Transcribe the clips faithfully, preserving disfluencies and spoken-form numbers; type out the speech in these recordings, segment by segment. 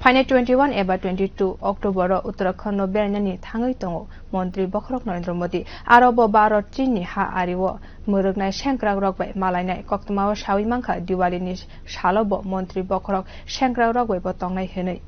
Phainai twenty-one eba twenty-two October o Uttarakhand no berainani thangwi tongo Montri Bokhorok Narendra Modi. Aro bo Bharat Chin ni ha ari o mwrwknai sengkrak rok bai malainai koktwma o sawi mankha Diwali ni salo bo Montri Bokhorok sengkrak rok bai bo tongnai hwnwi.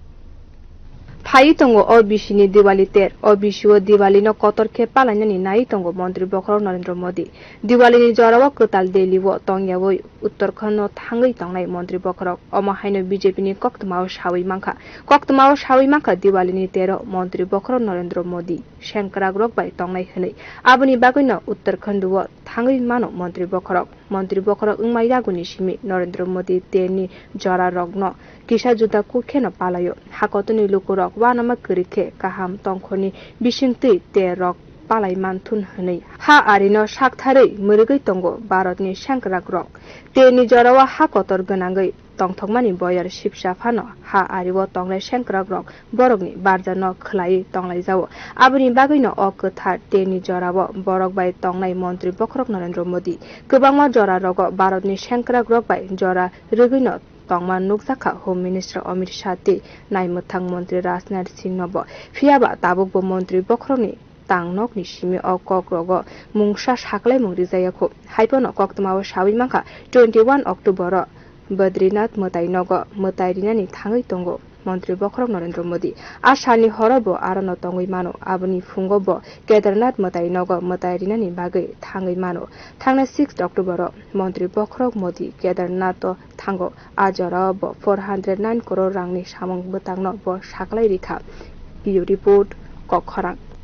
Phaiwi tongo o bisi ni Diwali ter. O bisi o Diwali no kotor khe palainani naiwi tongo Montri Bokhorok Narendra Modi. Diwali ni jora o kwtal Delhi o tongyawi Uttarakhand no thangwi tongnai Montri Bokhorok. Omo haino B J P ni koktwma o sawi mankha. Koktwma o sawi mankha Diwali ni tero Montri Bokhorok Narendra Modi sengkrak rok bai tongnai hwnwi. Aboni bagwi no Uttarakhand o thangwi mano Montri Bokhorok. Montri Bokhorok wngma yaguni simi Narendra Modi ter ni jora rok no kisa juda kuk kheno palaio. Hakotorni lukurok uanama kwrwi khe kaham tongkhorni bisingtwi ter rok palai manthun hwnwi ha arino saktharwi mwrwgwi tongo Bharatni sengkrakrok. Terni jorao ha kotor gwnangwi tongthokmani boyar sipsa phano ha ario tongnai sengkrakrok borokni barjano khwlaiwi tonglaijao. Aboni bagwino o kwthar terni jorao borok bai tongnai Montri Bokhorok Narendra Modi kwbangma jorarogo Bharatni sengkrakrok bai jora rwgwino tongma nukjakha Home Minister Amit Shah tei naimwthang montri Rajnath Singh nobo. Phiyaba tabukbo montri bokhorokni tangnokni simi o kokrogo mungsa saklaimung rijayakho. Haiphano koktwmao sawi mankha twenty-one October o Badrinath mwtai nogo mwtai rinani thangwi tongo montri bokhorok Narendra Modi. A salni horo bo arono tongwi mano, aboni phungo bo Kedarnath mwtai nogo mwtai rinani bagwi thangwi mano. Thangnai six October o montri bokhorok Modi Kedarnath o thango. A jorao bo four hundred nine crore rangni samung bwtangno bo saklai rikha. Bureau Report, Kokkhorang.